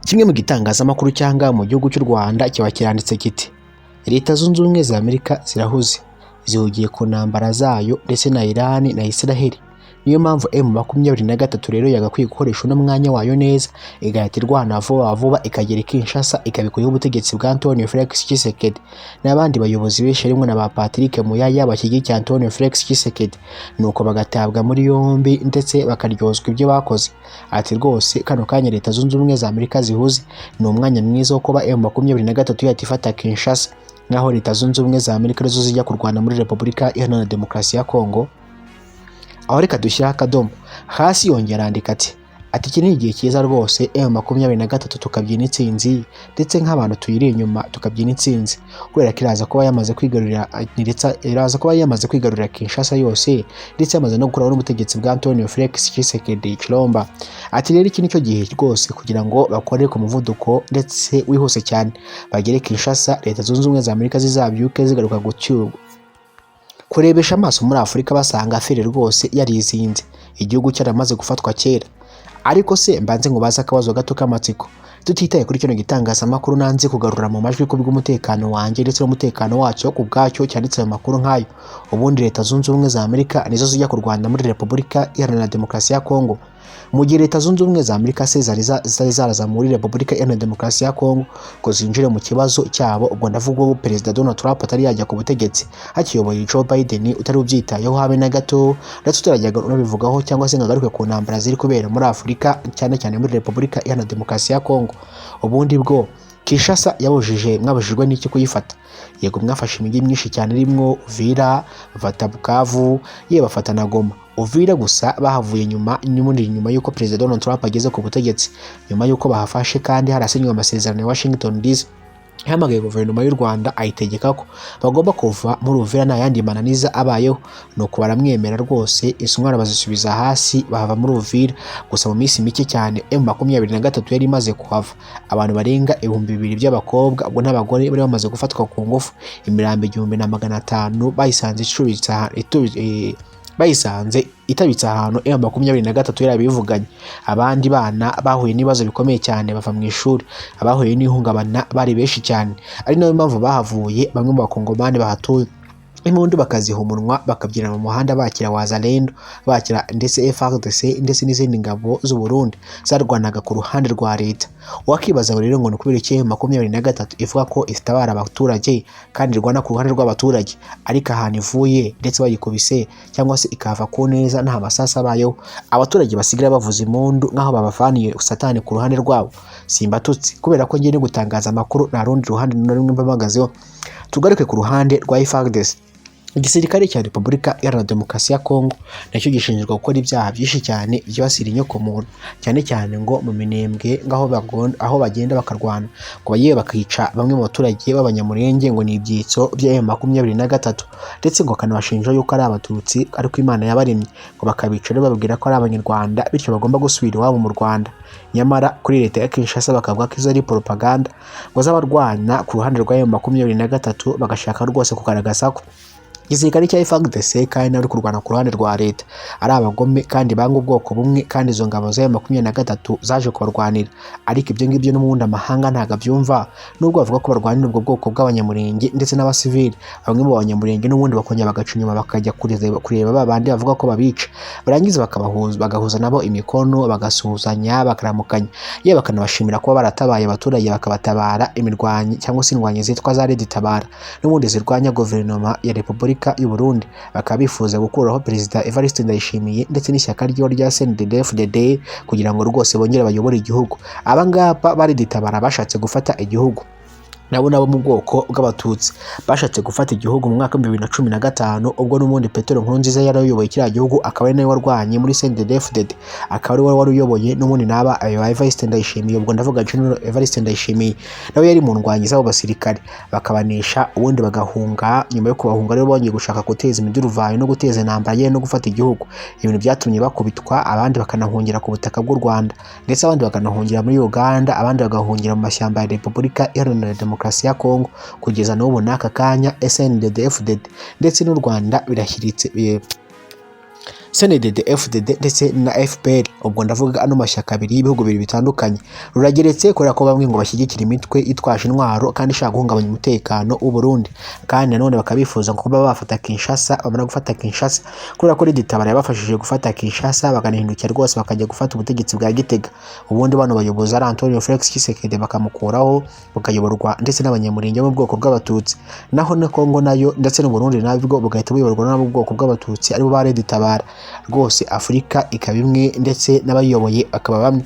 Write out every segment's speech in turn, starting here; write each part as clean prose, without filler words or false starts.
Kimwe mu gitangazamakuru cyangwa mu gihugu cy'u Rwanda kiba kiranditse kiti: "Leta Zunze Ubumwe za Amerika zirahuze, zihugiye ku ntambara zayo ndetse na Iran na Israel. Niyo mpamvu M23 rero yagakwiye gukoresha uno mwanya wayo neza, igahita irwana vuba vuba, ikagera i Kinshasa, ikabikuraho ubutegetsi bwa Antonio Felix Tshisekedi n'abandi bayobozi benshi, harimo na ba Patrick Muyaya bashyigikiye Antonio Felix Tshisekedi, nuko bagatabwa muri yombi ndetse bakaryozwa ibyo bakoze." Ati rwose kano kanya Leta Zunze Ubumwe za Amerika zihuze, ni umwanya mwiza wo kuba M23 yahita ifata Kinshasa, nk'aho Leta Zunze Ubumwe za Amerika arizo zijya kurwana muri Repubulika Iharanira Demokarasi ya Kongo. Aho reka dushyiraho akadomo hasi. Yongera arandika ati: "Iki ni igihe cyiza rwose, M23 tukabyina intsinzi, ndetse nk'abantu tuyiri inyuma tukabyina intsinzi, kubera ko iraza kuba yamaze kwigarurira, ndetse iraza kuba yamaze kwigarurira Kinshasa yose, ndetse yamaze no gukuraho n'ubutegetsi bwa Antonio Felix Tshisekedi Tshilombo." Ati rero iki nicyo gihe rwose kugira ngo bakore ku muvuduko ndetse wihuse cyane, bagere Kinshasa, Leta Zunze Ubumwe za Amerika zizabyuke zigaruka gucyurwa kurebesha amaso muri Afurika, basanga affaire rwose yarizinze, igihugu cyaramaze gufatwa kera. Ariko se mbanze ngo baze akabazo gato k'amatsiko, tutitaye kuri kino gitangazamakuru nanze kugarura mu majwi ku bw'umutekano wanjye ndetse n'umutekano wacyo ku bwacyo cyanditse ayo makuru nk'ayo: ubundi Leta Zunze Ubumwe za Amerika nizo zijya kurwana muri Repubulika Iharanira Demokarasi ya Kongo? Mu gihe Leta Zunze Ubumwe za Amerika se zari zaraza muri Repubulika Iharanira Demokarasi ya Kongo ngo zinjire mu kibazo cyabo, ubwo ndavuga ubu Perezida Donald Trump atari yajya ku butegetsi, hakiyoboye Joe Biden utari ubyitayeho habe na gato, ndetse utarajyaga unabivugaho cyangwa se ngo agaruke ku ntambara ziri kubera muri Afurika, cyane cyane muri Repubulika Iharanira Demokarasi ya Kongo, ubundi bwo Kinshasa yabujije, mwabujijwe n'iki kuyifata? Yego, mwafashe imijyi myinshi cyane irimo Uvira, bafata Bukavu, yewe bafata na Goma. Uvira gusa bahavuye nyuma, n'ubundi nyuma y'uko Perezida Donald Trump ageze ku butegetsi, nyuma y'uko bahafashe kandi harasinywe amasezerano ya Washington DC, yahamagaye guverinoma y'u Rwanda ayitegeka ko bagomba kuva muri Uvira nta yandi mananiza abayeho. Nuko baramwemera rwose, izo ntwaro bazisubiza hasi, bahava muri Uvira. Gusa mu minsi mike cyane M23 yari imaze kuhava, abantu barenga 2000 by'abakobwa, ubwo n'abagore, bari bamaze gufatwa ku ngufu. Imirambo 1500 bayisanze icuritse bayisanze itabitse ahantu M23 yarabivuganye. Abandi bana bahuye n'ibibazo bikomeye cyane, bava mu ishuri, abahuye n'ihungabana bari benshi cyane, ari nayo mpamvu bahavuye. Bamwe mu Bakongomani bahatuye impundu bakaziha umunwa, bakabyina mu muhanda, bakira Wazalendo, bakira ndetse FARDC ndetse n'izindi ngabo z'u Burundi zarwanaga ku ruhande rwa leta. Wakibaza rero ngo ni ukubera iki M23 ivuga ko itabara abaturage kandi irwana ku ruhande rw'abaturage, ariko ahantu ivuye ndetse bayikubise cyangwa se ikahava ku neza nta masasu abayeho, abaturage basigara bavuza impundu nk'aho babavaniye satani ku ruhande rwabo? Simbatutse, kubera ko ngiye gutangaza amakuru, nta rundi ruhande na rumwe mpagazeho. Tugaruke ku ruhande rwa FARDC. Igisirikare cya Repubulika Iharanira Demokarasi ya Kongo nacyo gishinjwa gukora ibyaha byinshi cyane byibasira inyokomuntu, cyane cyane ngo mu Minembwe, ngaho aho bagenda bakarwana ngo bagiye bakica bamwe mu baturage b'Abanyamurenge ngo ni ibyitso bya M23, ndetse ngo bakanabashinja yuko ari Abatutsi ariko Imana yabaremye, ngo bakabica rero bababwira ko ari Abanyarwanda, bityo bagomba gusubira iwabo mu Rwanda. Nyamara kuri leta ya Kinshasa bakavuga ko izo ari propaganda ngo z'abarwana ku ruhande rwa M23, bagashaka rwose kugaragaza ko igisirikare cya FARDC kandi n'abari kurwana ku ruhande rwa leta ari abagome kandi banga ubwoko bumwe, kandi izo ngabo za M23 zaje kubarwanira. Ariko ibyo ngibyo n'ubundi amahanga ntabwo abyumva, nubwo bavuga ko barwanira ubwo bwoko bw'Abanyamurenge ndetse n'abasivili. Bamwe mu Banyamurenge n'ubundi bakongera bagaca inyuma, bakajya kureba ba bandi bavuga ko babica, barangiza bakabahuza, bagahuza nabo imikono, bagasuhuzanya, bakaramukanya, yewe bakanabashimira kuba baratabaye abaturage, bakabatabara imirwanyi cyangwa se indwanyi zitwa za Red Tabara n'ubundi zirwanya guverinoma ya Repubulika y'u Burundi, bakaba bifuza gukuraho Perezida Evariste Ndayishimiye ndetse n'ishyaka ryo rya CNDD-FDD kugira ngo rwose bongere bayobore igihugu. Aba ngaba ba Red Tabara bashatse gufata igihugu, nabo mu bwoko bw'Abatutsi, bashatse gufata igihugu mu mwaka wa 2015, ubwo n'ubundi Petero Nkurunziza yari ayoboye kiriya gihugu, akaba ari nawe warwanye muri CNDD-FDD, akaba ari we wari uyoboye n'ubundi n'aba Evariste Ndayishimiye. Ubwo ndavuga General Evariste Ndayishimiye, nawe yari mu ndwanyi z'abo basirikare, bakabanesha, ubundi bagahunga. Nyuma yo kubahunga rero bongeye gushaka guteza imiduruvayo no guteza intambara, yewe no gufata igihugu, ibintu byatumye bakubitwa, abandi bakanahungira ku butaka bw'u Rwanda, ndetse abandi bakanahungira muri Uganda, abandi bagahungira mu mashyamba ya Repubulika Iharanira Demokarasi ya Kongo. Kugeza n'ubu n'aka kanya SNDD-FDD ndetse n'u Rwanda birashyiritse. CNDD FDD ndetse na FPR. Ubwo ndavuga ano mashyaka abiri y'ibihugu bibiri bitandukanye. Rurageretse kubera ko bamwe ngo bashyigikira imitwe itwaje intwaro kandi ishaka guhungabanya umutekano w'u Burundi, kandi nanone bakaba bifuza kuba bafata Kinshasa. Bamara gufata Kinshasa, kubera ko Red Tabara yabafashije gufata Kinshasa, bakanahindukira rwose bakajya gufata ubutegetsi bwa Gitega. Ubundi bano bayobozi ari Antonio Felix Tshisekedi bakamukuraho, bukayoborwa ndetse n'Abanyamurenge bo mu bwoko bw'Abatutsi. Naho na Kongo nayo ndetse n'u Burundi nabwo bugahita buyoborwa n'abo mu bwoko bw'Abatutsi, aribo ba Red Tabara. Rwose Afurika ikaba imwe ndetse n'abayiyoboye bakaba bamwe.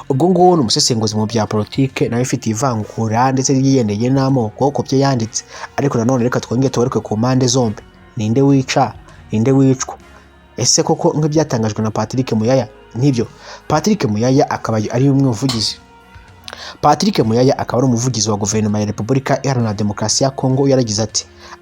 Ubwo nguwo ni umusesenguzi mu bya politike, nawe ufite ivangura ndetse ryigendeye n'amoko ku byo yanditse. Ariko nanone reka twongere tugaruke ku mpande zombi. Ninde wica? Ninde wicwa? Ese koko nk'ibyatangajwe na Patrick Muyaya nk'ibyo? Patrick Muyaya akaba ari umwe muvugizi, Patrick Muyaya akaba ari umuvugizi wa guverinoma ya Repubulika Iharanira Demokarasi ya Kongo. Yaragize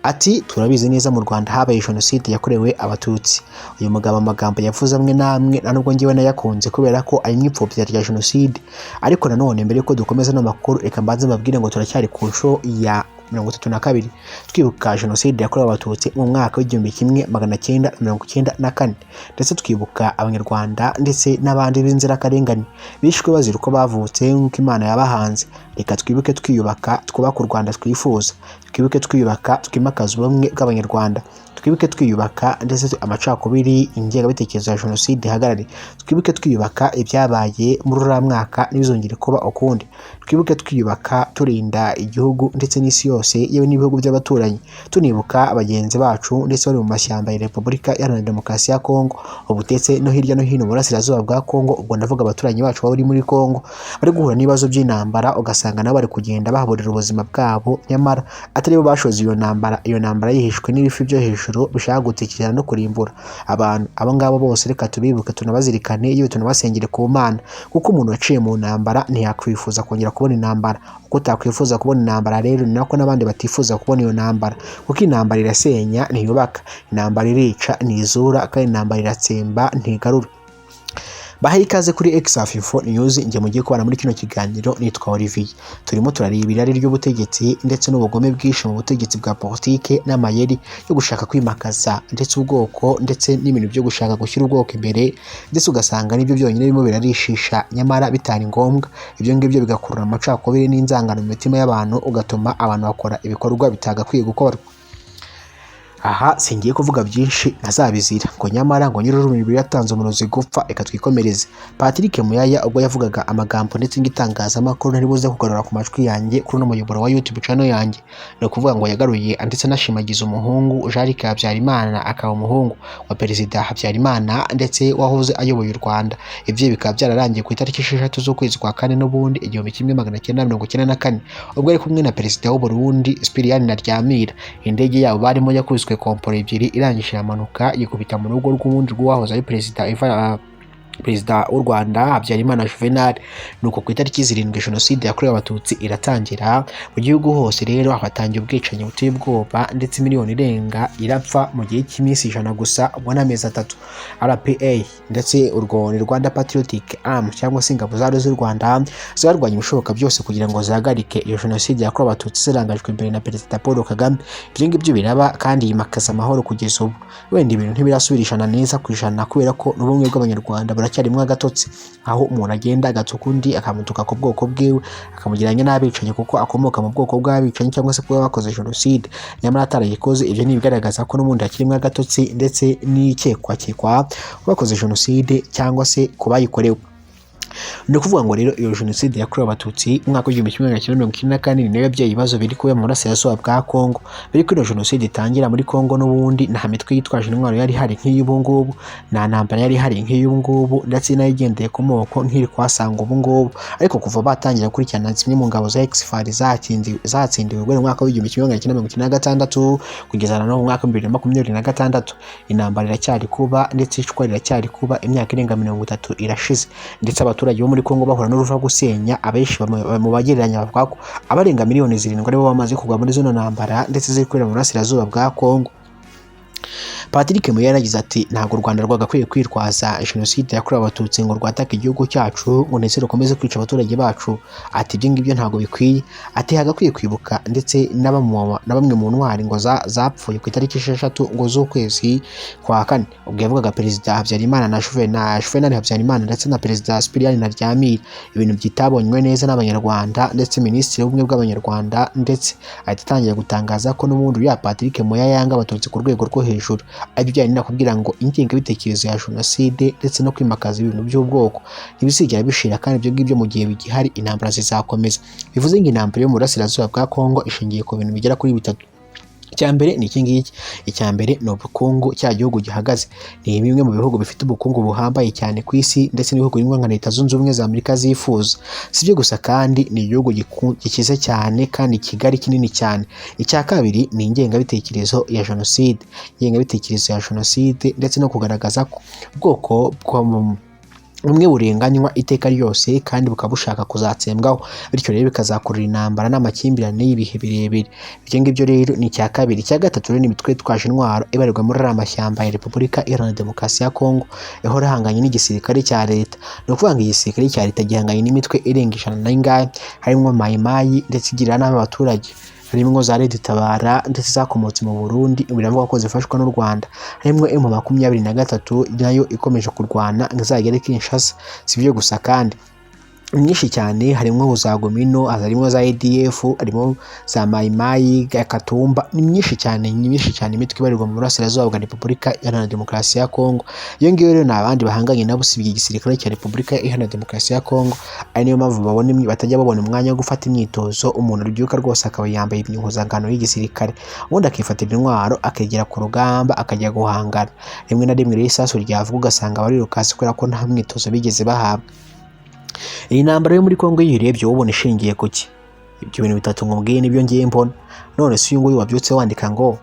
ati: "Turabizi neza, mu Rwanda habaye jenoside yakorewe Abatutsi." Uyu mugabo amagambo yavuze amwe n'amwe nta nubwo ngewe nayakunze, kubera ko ari nk'ipfobya rya jenoside. Ariko nanone mbere yuko dukomeza n'amakuru, reka mbanze mbabwire ngo turacyari ku nshuro ya 32 twibuka jenoside yakorewe Abatutsi mu mwaka w'1994, ndetse twibuka Abanyarwanda ndetse n'abandi b'inzirakarengane bishwe bazira uko bavutse nk'uko Imana yabahanze. Reka twibuke twiyubaka, twubake u Rwanda twifuza. Twibuke twiyubaka, twimakaza ubumwe bw'Abanyarwanda. Twibuke twiyubaka ndetse amacakubiri, ingengabitekerezo ya jenoside ihagarare. Twibuke twiyubaka, ibyabaye muri uriya mwaka ntibizongere kuba ukundi. Twibuke twiyubaka, turinda igihugu ndetse n'isi yose, yewe n'ibihugu by'abaturanyi. Tunibuka bagenzi bacu ndetse bari mu mashyamba ya Repubulika Iharanira Demokarasi ya Kongo ubu, ndetse no hirya no hino mu burasirazuba bwa Kongo. Ubwo ndavuga abaturanyi bacu bari muri Kongo, bari guhura n'ibibazo by'intambara, ugasanga nabo bari kugenda bahaburira ubuzima bwabo, nyamara atari bo bashoze iyo ntambara. Iyo ntambara yihishwe n'ibifi byo hejuru bishaka gutikira no kurimbura abantu. Abo ngabo bose reka tubibuke, tunabazirikane, yewe tunabasengere ku Mana, kuko umuntu waciye mu ntambara ntiyakwifuza kongera kubona intambara. Uko utakwifuza kubona intambara rero, ni nako n'abandi batifuza kubona iyo ntambara, kuko intambara irasenya, ntiyubaka. Intambara irica, ntizura, kandi intambara iratsemba, ntigarura. Bahaye ikaze kuri Exafifo News. Njye mugiye kubana muri kino kiganiro nitwa Olivier. Turimo turareba irari ry'ubutegetsi ndetse n'ubugome bwinshi mu butegetsi bwa politike, n'amayeri yo gushaka kwimakaza ndetse ubwoko, ndetse n'ibintu byo gushaka gushyira ubwoko imbere, ndetse ugasanga nibyo byonyine birimo birarishisha, nyamara bitari ngombwa. Ibyo ngibyo bigakurura amacakubiri n'inzangano mu mitima y'abantu, ugatuma abantu bakora ibikorwa bitagakwiye gukorwa. Aha singiye kuvuga byinshi ntazabizira, ngo nyamara ngo nyir'ururimi yatanze umurozi gupfa. Reka twikomereze. Patrick Muyaya ubwo yavugaga amagambo ndetse n'itangazamakuru ntari buze kugarura ku majwi yanjye kuri uno muyoboro wa YouTube channel yanjye, ni ukuvuga ngo yagaruye ndetse anashimagiza umuhungu Jean Luc Habyarimana, akaba umuhungu wa Perezida Habyarimana ndetse wahoze ayoboye u Rwanda. Ibyo bikaba byararangiye ku itariki 6 z'ukwezi kwa kane n'ubundi 1994, ubwo ari kumwe na Perezida w'u Burundi Cyprien Ntaryamira. Indege yabo barimo yakubiswe komporo ebyiri, irangije iramanuka yikubita mu rugo rw'uwundi rw'uwahoze ari perezida w'u Rwanda Habyarimana Juvenal. Nuko ku itariki 7 jenoside yakorewe Abatutsi iratangira mu gihugu hose. Rero hatangiye ubwicanyi buteye ubwoba, ndetse miliyoni irenga irapfa mu gihe cy'iminsi 100 gusa, ubwo n'amezi 3. RPA ndetse urwo ni Rwanda Patriotic Army cyangwa se ingabo zari z'u Rwanda, zarwanya ibishoboka byose kugira ngo zihagarike iyo jenoside yakorewe Abatutsi, zirangajwe imbere na Perezida Paul Kagame. Ibyo ngibyo biraba kandi yimakaza amahoro. Kugeza ubu wenda ibintu ntibirasubira 100%, kubera ko n'ubumwe bw'Abanyarwanda buracyarimo agatotsi, aho umuntu agenda agatuka undi, akamutuka ku bwoko bwiwe, akamugereranya n'abicanyi kuko akomoka mu bwoko bw'abicanyi cyangwa se kuba bakoze jenoside, nyamara atarayikoze. Ibyo ni ibigaragaza ko n'ubundi hakirimo agatotsi ndetse n'ikekwakekwa ku bakoze jenoside cyangwa se ku bayikorewe. Ni ukuvuga ngo rero iyo jenoside yakorewe Abatutsi mu mwaka w'1994 ni nayo yabyaye ibibazo biri kuba mu burasirazuba bwa Kongo. Biri kuri iyo jenoside itangira muri Kongo, n'ubundi nta mitwe yitwaje intwaro yari ihari nk'iy'ubu ngubu, nta ntambara yari ihari nk'iy'ubu ngubu, ndetse nayo igendeye ku moko nk'iri kuhasanga ubu ngubu. Ariko kuva batangira gukurikirana zimwe mu ngabo za ex-FAR zatsindiwe guhera mu mwaka w'1996 kugeza na n'ubu mwaka wa 2026, intambara iracyari kuba ndetse icwa riracyari kuba. Imyaka irenga 30 irashize, ndetse abaturage bo muri Kongo bahura n'uruva gusenya. Abenshi mu bagereranya bavuga ko abarenga miliyoni 7 aribo bamaze kugwa muri zino ntambara ndetse ziri kubera mu burasirazuba bwa Kongo. Patrick Muyaya yaragize ati ntabwo u Rwanda rwagakwiye kwitwaza jenoside yakorewe Abatutsi ngo rwatake igihugu cyacu, ngo ndetse rukomeze kwica abaturage bacu. Ati ibyo ngibyo ntabwo bikwiye. Ati hagakwiye kwibuka ndetse na bamwe mu ntwari ngo zapfuye ku itariki 6 ngo z'ukwezi kwa kane. Ubwo yavugaga Perezida Habyarimana na Juvenal Habyarimana ndetse na Perezida Cyprien Ntaryamira, ibintu byitabonywe neza n'Abanyarwanda, ndetse Minisitiri w'Ubumwe bw'Abanyarwanda ndetse ahita atangira gutangaza ko n'ubundi uriya Patrick Muyaya yanga Abatutsi ku rwego rwo hejuru. Aribyo byari nakubwira ngo ingengabitekerezo ya jenoside ndetse no kwimakaza ibintu by'ubwoko ntibizigera bishira, kandi ibyo ngibyo mu gihe bigihari intambara zizakomeza. Bivuze ngo intambara yo mu burasirazuba bwa Kongo ishingiye ku bintu bigera kuri bitatu. Icya mbere ni iki ngiki. Icya mbere ni ubukungu cya gihugu gihagaze. Ni bimwe mu bihugu bifite ubukungu buhambaye cyane ku isi, ndetse n'ibihugu bimwe nka Leta Zunze Ubumwe za Amerika zifuza. Si ibyo gusa kandi ni igihugu gikize cyane kandi kigari kinini cyane. Icya kabiri ni ingengabitekerezo ya jenoside. Ingengabitekerezo ya jenoside ndetse no kugaragaza ko ubwoko bumwe burenganywa iteka ryose kandi bukaba bushaka kuzatsembwaho, bityo rero bikazakurura intambara n'amakimbirane y'ibihe birebire. Ibyo ngibyo rero ni icya kabiri. Icya gatatu rero ni imitwe yitwaje intwaro ibarirwa muri ariya mashyamba ya Repubulika Iharanira Demokarasi ya Kongo, ihora ihanganye n'igisirikare cya leta. Ni ukuvuga ngo igisirikare cya leta gihanganye n'imitwe irenga 100 n'ingahe, harimo Mayimayi ndetse igirira nabi abaturage, harimo za Red Tabara ndetse zakomotse mu Burundi, biravugwa ko zifashwa n'u Rwanda, harimo M23 nayo ikomeje kurwana ngo izagere Kinshasa. Si ibyo gusa kandi nyinshi cyane, harimo za Gomino, harimo za ADF, harimo za Mayimayi Katumba, ni myinshi cyane, ni myinshi cyane imitwe ibarirwa mu burasirazuba bwa Repubulika Iharanira Demokarasi ya Kongo. Iyo ngiyo rero ni abandi bahanganye nabo usibye igisirikare cya Repubulika Iharanira Demokarasi ya Kongo, ari niyo mpamvu batajya babona umwanya wo gufata imyitozo. Umuntu ubyuka rwose akaba yambaye impuzankano y'igisirikare, ubundi akifatira intwaro akegera ku rugamba akajya guhangana. Rimwe na rimwe rero isasu ryavuga ugasanga barirukasi kubera ko nta mwitozo bigeze bahabwa. Iyi ntambara yo muri Kongo iyo uyirebye ubona ishingiye ku ki? Ibyo bintu bitatu nkubwiye nibyo ngiye mbona. None se uyu nguyu wabyutse wandika ngo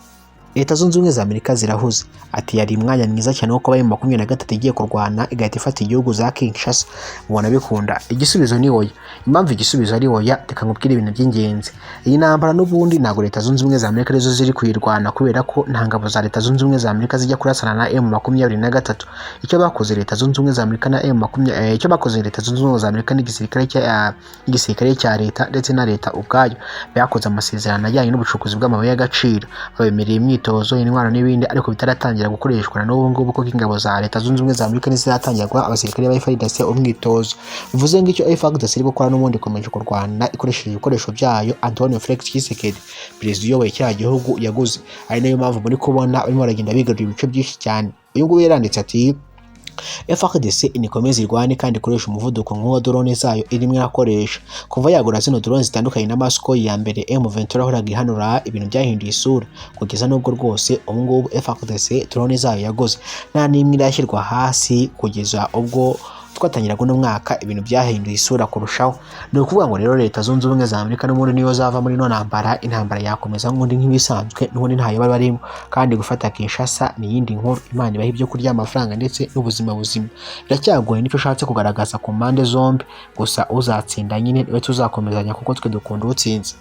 Leta Zunze Ubumwe za Amerika zirahuze, ati yari umwanya mwiza cyane wo kuba M23 igiye kurwana igahita ifata igihugu za Kinshasa, ubona bikunda? Igisubizo ni oya. Impamvu igisubizo ari oya, reka nkubwire ibintu by'ingenzi. Iyi ntambara n'ubundi ntabwo Leta Zunze Ubumwe za Amerika arizo ziri kuyirwana, kubera ko nta ngabo za Leta Zunze Ubumwe za Amerika zijya kurasana na M23. Icyo bakoze Leta Zunze Ubumwe za Amerika na M20, icyo bakoze Leta Zunze Ubumwe za Amerika n'igisirikare cya leta ndetse na leta ubwayo, bakoze amasezerano ajyanye n'ubucukuzi bw'amabuye y'agaciro, babemereye imyitozo, intwaro n'ibindi, ariko bitaratangira gukoreshwa na n'ubu ngubu, kuko ingabo za Leta Zunze Ubumwe za Amerika ntiziratangira guha abasirikare ba FARDC umwitozo. Bivuze ngo icyo FARDC iri gukora n'ubundi ikomeje kurwana ikoresheje ibikoresho byayo Antoine Felix Tshisekedi, perezida uyoboye kiriya gihugu, yaguze. Ari nayo mpamvu muri kubona barimo baragenda bigarurira ibice byinshi cyane. Uyu nguyu yaranditse ati FARDC inikomeze irwane kandi ikoresha umuvuduko nk'uwa drone zayo irimo irakoresha. Kuva yagura zino drone zitandukanye na Moscow ya mbere M23 yahoraga ihanura, ibintu byahinduye isura kugeza n'ubwo rwose ubu ngubu FARDC drone zayo yaguze nta n'imwe irashyirwa hasi. Kugeza ubwo twatangiraga uno mwaka ibintu byahinduye isura kurushaho. Ni ukuvuga ngo rero Leta Zunze Ubumwe za Amerika n'ubundi niyo zava muri ino ntambara, intambara yakomeza n'ubundi nk'ibisanzwe, n'ubundi ntayo bari barimo. Kandi gufata Kinshasa ni iyindi nkuru. Imana ibaha ibyo kurya, amafaranga ndetse n'ubuzima buzima. Biracyagoye, nicyo ushatse kugaragaza ku mpande zombi, gusa uzatsinda nyine niwe tuzakomezanya kuko twe dukunda utsinze.